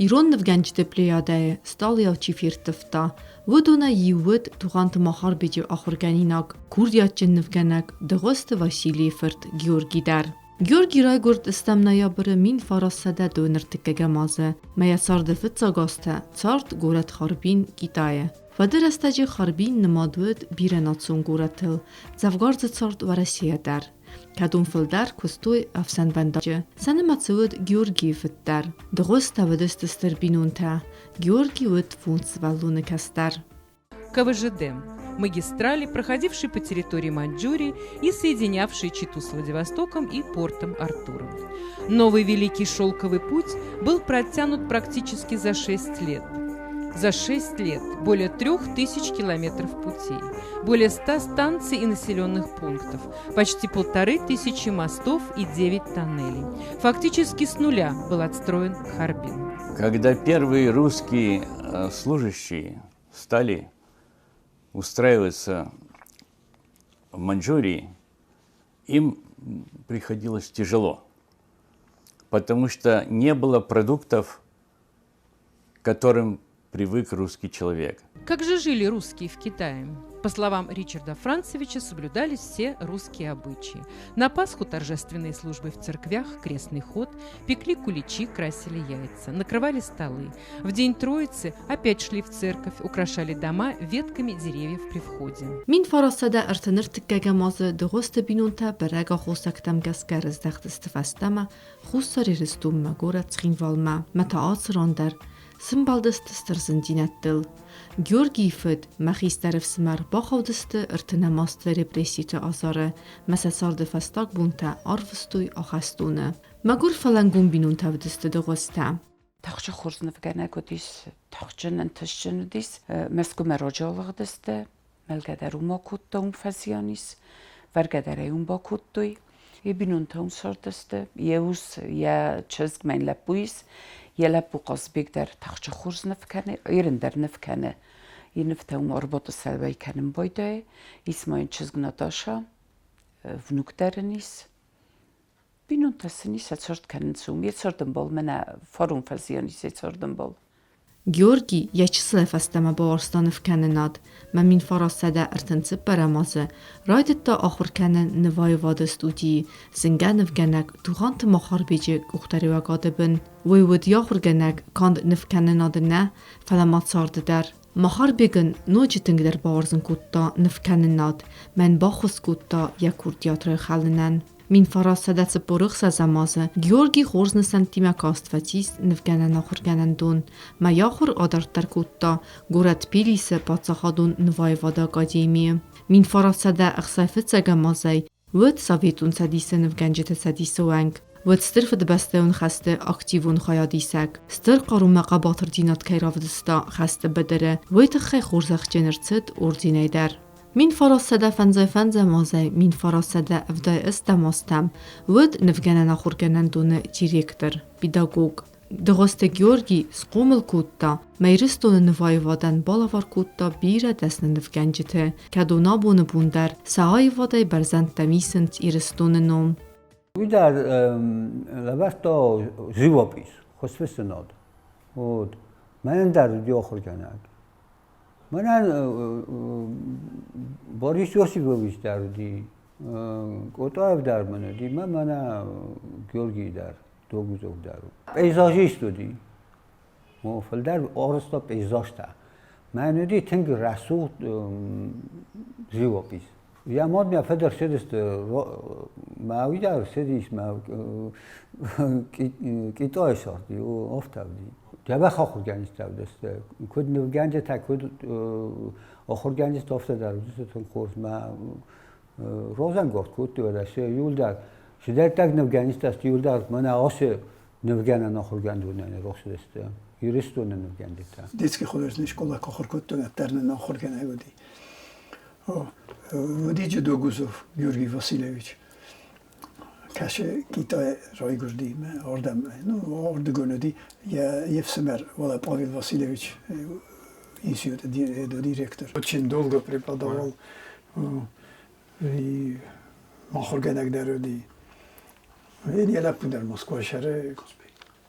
Ирон нывгӕнджыты плеядӕйы стъалыйау чи ферттывта, уыдонӕй иу уыд Тугъанты Махарбеджы ахуыргӕнинаг, курдиатджын нывгӕнӕг Дыгъуызты Василийы фырт Георги дӕр. Георги райгуырд стӕм ноябры 1923 азы, мӕ йӕ царды фыццаг азтӕ цард горӕт Харбин, Китайы. Уӕды рӕстӕджы Харбин нымад уыд бирӕнацион горӕтыл, дзӕвгар дзы цард Уӕрӕсейӕ дӕр. Кӕд уым фылдӕр куыстой ӕфсӕнвӕндаджы, сӕ нымӕцы уыд Георгийы фыд дӕр. Дыгъуызтӕ уыдысты стыр бинонтӕ. Георги уыд фондз сывӕллоны кӕстӕр. КВЖД – магистрали, проходившей по территории Маньчжурии и соединявшей Читу с Владивостоком и портом Артуром. Новый Великий Шелковый путь был протянут практически за 6 лет. За 6 лет более 3000 километров путей, более 100 станций и населенных пунктов, почти 1500 мостов и 9 тоннелей. Фактически с нуля был отстроен Харбин. Когда первые русские служащие стали устраиваться в Маньчжурии, им приходилось тяжело, потому что не было продуктов, к которым привык русский человек. Как же жили русские в Китае? По словам Ричарда Францевича, соблюдались все русские обычаи. На Пасху торжественные службы в церквях, крестный ход, пекли куличи, красили яйца, накрывали столы. В день Троицы опять шли в церковь, украшали дома ветками деревьев при входе. 1933 азы Дыгъуызты бинонтӕ бӕрӕг аххосӕгтӕм гӕсгӕ рыздӕхтысты фӕстӕмӕ Хуссар Ирыстонмӕ горӕт Цхинвалмӕ, мӕ та ацы ран дӕр сымбӕлдысты стыр зындзинӕдтыл. Георгийы фыд, мӕ хистӕр ӕфсымӕр бахаудысты ӕртынӕм азты репресситы азары, мӕ сӕ царды фӕстаг бонтӕ арвыстой ахӕстоны. Мӕгуыр фӕлӕнгом бинонтӕ уыдысты Дыгъуызтӕ. Тахчы хорз нывгӕнӕг уыдис, тахджын, ӕнтыстджын уыдис. Мӕскуымӕ раджы алыгъдысты, мӕлгӕ дӕр уым акодта, уым фӕзиан ис, вӕргӕ дӕр ӕй уым бакодтой. Йӕ бинонтӕ уым цардысты. Йӕ ус, йӕ чызг, мӕн лӕппу ис. Йӕ лӕппу Хъазбег дӕр тахчы хорз ныв кӕны, Ирын дӕр ныв кӕны. Йӕ нывтӕ уым Арбаты сӕлвӕй кӕнын байдайы. Ис ма йын чызг Наташа, внук дӕр ын ис. Бинонтӕ сын ис, цард кӕнынц уым. Йӕ цардӕмбал мӕнӕ фарон фӕзиан ис йӕ цардӕмбал. Георги йӕ чысылӕй фӕстӕмӕ бауарзта нывкӕнынад. Мӕ 1934 азы райдыдта ахуыр кӕнын нываивады студийы зынгӕ нывгӕнӕг Тугъанты Махарбеджы къухдариуӕгады бын. Уый уыд йӕ ахуыргӕнӕг канд нывкӕнынады нӕ, фӕлӕ ма царды дӕр. Махарбег ын ноджы тынгдӕр бауарзын кодта нывкӕнынад, мӕн баххуыс кодта йӕ курдиат райхалынӕн. 1946 азы Георгий хорз нысӕнттимӕ каст фӕцис нывгӕнӕн ахуыргӕнӕндон. Мӕ ахуыр адарддӕр кодта горӕт Тбилисы паддзахадон нываивады академийы. 1965 азӕй уыд Советон Цӕдисы нывгӕнджыты цӕдисы уӕнг. Уыд Стыр Фыдыбӕстӕйон хӕсты активон хайадисӕг. Стыр хъарумӕ хъӕбатырдзинад кӕй равдыста хӕсты быдыры, уый тыххӕй хорзӕхджын ӕрцыд орденӕй дӕр. 1955 азӕй 1978 азтӕм уыд нывгӕнӕн ахуыргӕнӕндоны директор, педагог. Дыгъуызты Георгий схъомыл кодта, мӕ Ирыстоны нываивадӕн балӕвар кодта бирӕ дӕсны нывгӕнджыты, кӕдон абоны бон дӕр сӕ аивадӕй бӕрзӕндтӕм исынц Ирыстоны ном. Уый дӕр лӕвӕрдта живопись, хуызфыссынад. Вот. Мӕнӕн дӕр уыди ахуыргӕнӕг. Мӕнӕн Борис Иосифович дӕр уыди, Къотъаев дӕр мын уыди, мӕ мӕнӕ Георгий дӕр, Догузов дӕр. Пейзажист уыди. Фылдӕр арӕзта пейзажтӕ. Мӕн уыди тынг рӕсугъд живопись. Йӕ мад мӕ фыд ӕрцыдысты, мӕ уый дӕр ӕрцыдис, мӕ Къитъайы царди, афтӕ уыди. Дзӕбӕх ахуыргӕнджытӕ уыдысты. Куыд нывгӕнджытӕ, куыд ахуыргӕнджытӕ, афтӕ дӕр уыдысты тынг хорз. Мӕ разӕнгард кодтой Уӕрӕсе иуылдӕр. Цыдӕриддӕр нывгӕнджытӕ сты иуылдӕр мӕнӕ ацы нывгӕнӕн ахуыргӕндонӕн рацыдысты Ирыстоны нывгӕнджытӕ. Детский художественный школа ахуыр кодтон, ӕддӕр нын ахуыргӕнӕг уыди. Уыди Догузов Георгий Васильевич. Кӕсы Китайы райгуырди ардӕм, ну, ардыгон уыди йе фсымӕр, уӕлӕ Павел Васильевич институты директор. Очень долго преподавал и ахуыргӕнӕг дӕр уыди. Йӕ лӕппу дӕр Москвайы сӕры.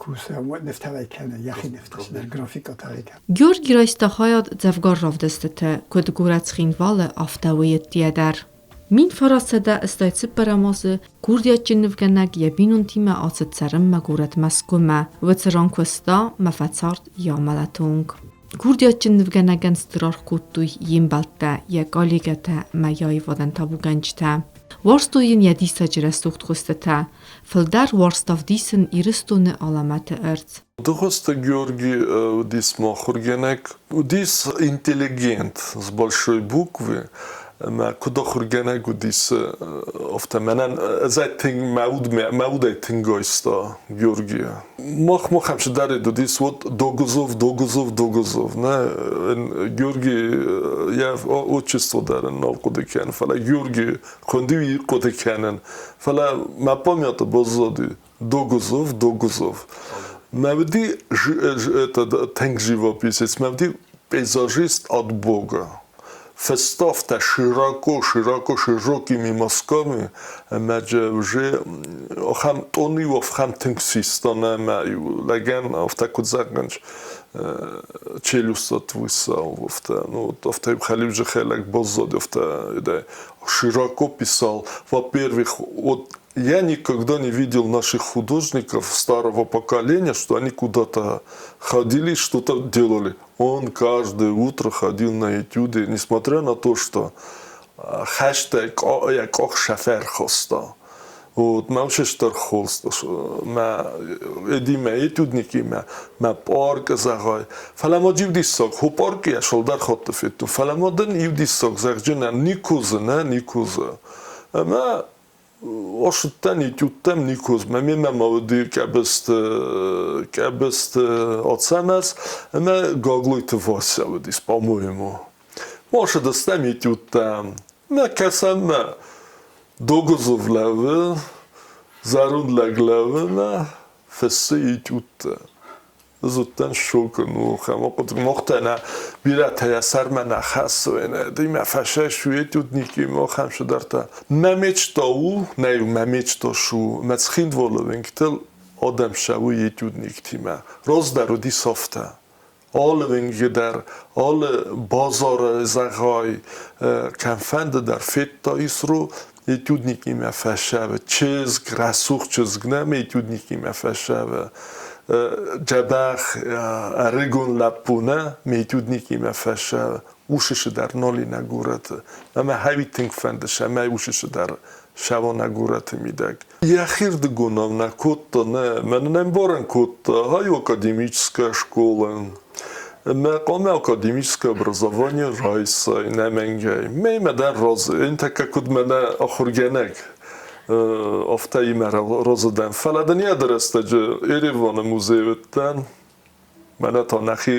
Кусы нывтӕ кӕны, йӕхи нывтӕ дӕр графикӕтӕ кӕны. Георги райста хайад дзӕвгар равдыстыты, куыд горӕт Цхинвалы, афтӕ уыйӕдтийӕ дӕр. 1984 азы курдиатджын нывгӕнӕг йӕ бинонтимӕ ацыд цӕрынмӕ горӕт Мӕскуымӕ, уыцы ран куыста мӕ фӕцард йӕ амӕлӕты онг. Курдиатджын нывгӕнӕгӕн стыр аргъ кодтой йе мбӕлттӕ, йӕ коллегӕтӕ мӕ йӕ аивадӕн табугӕнджытӕ. Уарзтой йын йӕ диссаджы рӕсугъд куыстытӕ. Фылдӕр уарзта ӕвдисын Ирыстоны алӕмӕты ӕрдз. Дыгъуызты Георги уыдис мӕ Уыдис интеллигент с большой буквы. Ӕмӕ куыд ахуыргӕнӕг уыдис, афтӕ мӕнӕн ӕз тынг мӕ уд мӕ удӕй тынг айста Георги. Мах махӕм цыдӕрид уыдис, вот Догузов, Догузов, Догузов. Нӕ, Георги йӕ отчество дӕр ын нал хъуыды кӕны, фӕлӕ Георги хуынди хъуыды кӕнын. Фӕлӕ мӕ памяты баззади Догузов, Догузов. Мӕ уыди тынг живописец, мӕ уыди пейзажист от Бога. Фестафтӕ широко, широко, широкими мазками, ӕмӕ уже ахӕм тъон-иу ахӕм тынг систа, ӕмӕ лӕгӕн афтӕ куыд зӕгъынц, челюсть отвисал, афтӕ, ну, афтӕ хӕлиуджы хӕлӕг баззад, афтӕ широко писал. Во-первых, вот я никогда не видел наших художников старого поколения, что они куда-то ходили, что-то делали. Он каждое утро ходил на этюды, несмотря на то, что хэштег шафер хоста. Вот, мӕ ушештар холст, мӕ эдиме этюдникиме, мӕ парк зӕгъай. Фӕлӕ ма иу диссаг, хо паркы йӕ шылдӕр хатты федтон, фӕлӕ ма дын иу диссаг зӕгъджынӕн никуы дзы, нӕ, никуы дзы. Ӕмӕ Ацыдтӕн этюдтӕм никуы, мемӕ ма уыди Къӕбысты, Къӕбысты Ацӕмӕз ӕмӕ Гаглойты Вася уыдис, по-моему. Ацыдыстӕм этюдтӕм. Мӕ кӕсӕм мӕ Догузов лӕууы, зӕронд лӕг лӕууы мӕ фыссы этюдтӕ. Ӕз уыдтӕн шокы, ну, мохтӕ нӕ бирӕтӕ йӕ сӕрмӕ нӕ хӕссой, нӕ, дымӕ фӕсӕсу этюдники, мохӕм цыдӕртӕ. Мӕ мечта у, нӕ мӕ мечта шу, мӕ Цхинвалы уынгтыл адӕм цӕуы этюдниктимӕ. Раздӕр уыди афтӕ. Алы уынджы дӕр, алы базары зӕгъай, кӕмфӕнды дӕр федта исру, этюдникимӕ фӕсӕвы. Чызг, рӕсугъд чызг нӕм этюдникимӕ фӕсӕвы. Дзӕбӕх ӕрыгон лӕппу нӕ этюдникимӕ фӕсӕвы. Усысы дӕр нал и нӕ горӕты. Ӕмӕ хӕви тынг фӕнды, цӕмӕй усысы дӕр сӕва нӕ горӕты мидӕг. Йӕхирдыгонау нӕ кодта, нӕ, мӕнӕн ӕмбарӕн кодта, ай академическая школа. Мӕ хъуамӕ академическое образование райсай, нӕмӕнгӕй. Мӕймӕ дӕр разы, ӕнтӕккӕ куыд мӕнӕ ахуыргӕнӕг, афтӕ имӕ разы дӕн. Фӕлӕ дын йӕ рӕстӕджы Ереваны музейы уыдтӕн, мӕнӕ та нӕхи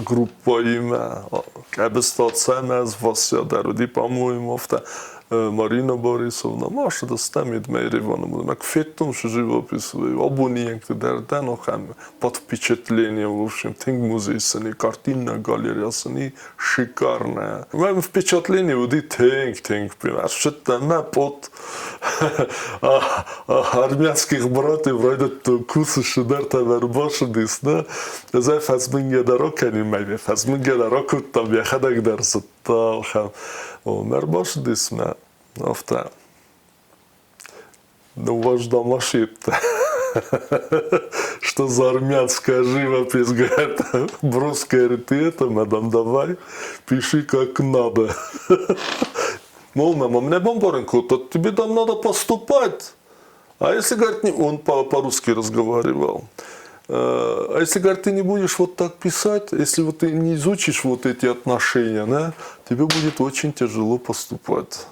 группӕимӕ Къӕбысты Ацӕмӕз, Вася дӕр уыди, по-моему, афтӕ. Марина Борисовна, ма ссыдыстӕм Едмӕ Ереваны музеймӕ. Куы федтон сӕ живопись, абоны йӕнгты дӕр дӕн ахӕм под впечатлением, в общем, тынг музей сын и картинная галерея сын и шикарная. Мӕ впечатление уыди тынг, тынг. Ссыдтӕн мӕ пот армянских братьев райдыдтон кусы цыдӕртӕ ӕрбацыдис, нӕ? Ӕз ӕй фӕзмынгӕ дӕр акӕнин, мӕ фӕзмынгӕ дӕр акодтам, йӕхӕдӕг дӕр зыдта, ахӕм. Ӕрбацыдис мӕ афтӕ. Ныууӕздан машинӕ. Что за армянская живопись, говорит, брось, говорит, ты это, мадам, давай, пиши как надо. Мол, мама, мне бомбарен кодта, тебе там надо поступать. А если, говорит, не... он по-русски разговаривал. А если, говорит, ты не будешь вот так писать, если вот ты не изучишь вот эти отношения, да, тебе будет очень тяжело поступать.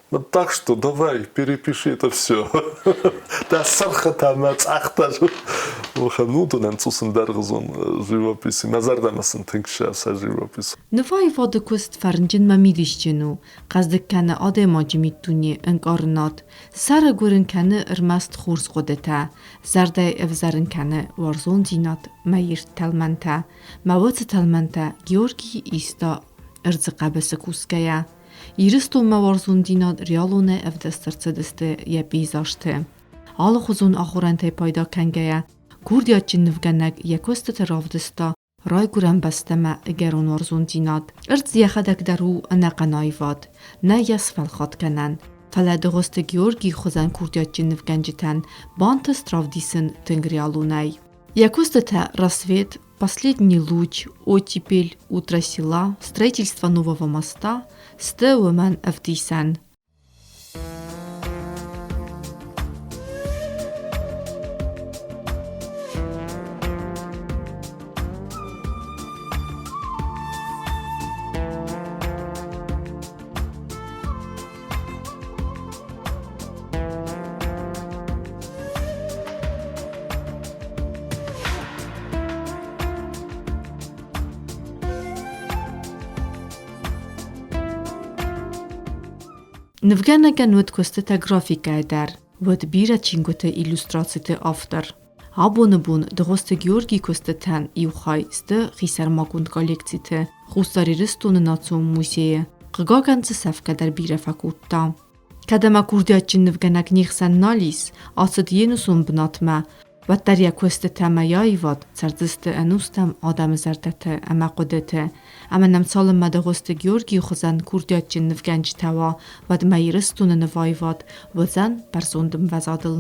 Ну, так что давай, перепиши это все. Дӕ сырхытӕ мӕ цъӕхтӕ. Нудонӕн цусын дӕргъызон живописи. Мӕ зӕрдӕмӕ сын тынг сӕ живопись. Нываивады куыст фӕрнджынмӕ мидисджын у, хъӕздыг кӕны адӕймаджы миддуне, ӕнкъарынад, сӕры гуырын кӕны ӕрмӕст хорз хъуыдытӕ, зӕрдӕйы ӕвзӕрын кӕны уарзондзинад мӕ ирд тӕлмӕнтӕ. Мӕ уыцы тӕлмӕнтӕ Георгий иста ӕрдзы хъӕбысы кусгӕйӕ. Ирыстонмӕ уарзондзинад реалонӕй ӕвдыст ӕрцыдысты йӕ пейзажты. Алыхуызон ахорӕнтӕй пайда кӕнгӕйӕ. Курдиатджын нывгӕнӕг йӕ куыстыты равдыста райгуырӕн бӕстӕмӕ ӕгӕрон уарзондзинад. Ӕрдз йӕхӕдӕг дӕр у ӕнӕхъӕн аивад, нӕ йӕ сфӕлхат кӕнӕн. Фӕлӕ Дыгъуызты Георгийы хуызӕн курдиатджын нывгӕнджытӕн бантыст равдисын тынг реалонӕй. Йӕ куыстытӕ «Рассвет», «Последний луч», «Оттепель», «Утро села», «Строительство нового моста» сты уымӕн ӕвдисӕн. Нывгӕнӕгӕн уыд куыстытӕ графикӕйы дӕр, уыд бирӕ чингуыты иллюстрациты автор. Абоны бон Дыгъуызты Георгийы куыстытӕн иу хай сты хисӕрмагонд коллекциты Хуссар Ирыстоны Национ музейы. Хъыгагӕн дзы сӕфгӕ дӕр бирӕ фӕкодта. Кӕд ӕмӕ курдиатджын нывгӕнӕг не хсӕн нал ис, ацыд йе нусон бынатмӕ, уӕддӕр йӕ куыстытӕ ӕмӕ йӕ аивад цӕрдзысты ӕнустӕм адӕмы зӕрдӕты ӕмӕ хъуыдыты. Ӕмӕ нӕм цалынмӕ Дыгъуызты Георгийы хуызӕн курдиатджын нывгӕнджытӕ уа, уӕдмӕ Ирыстоны нываивад уыдзӕн бӕрзонд ӕмвӕзадыл.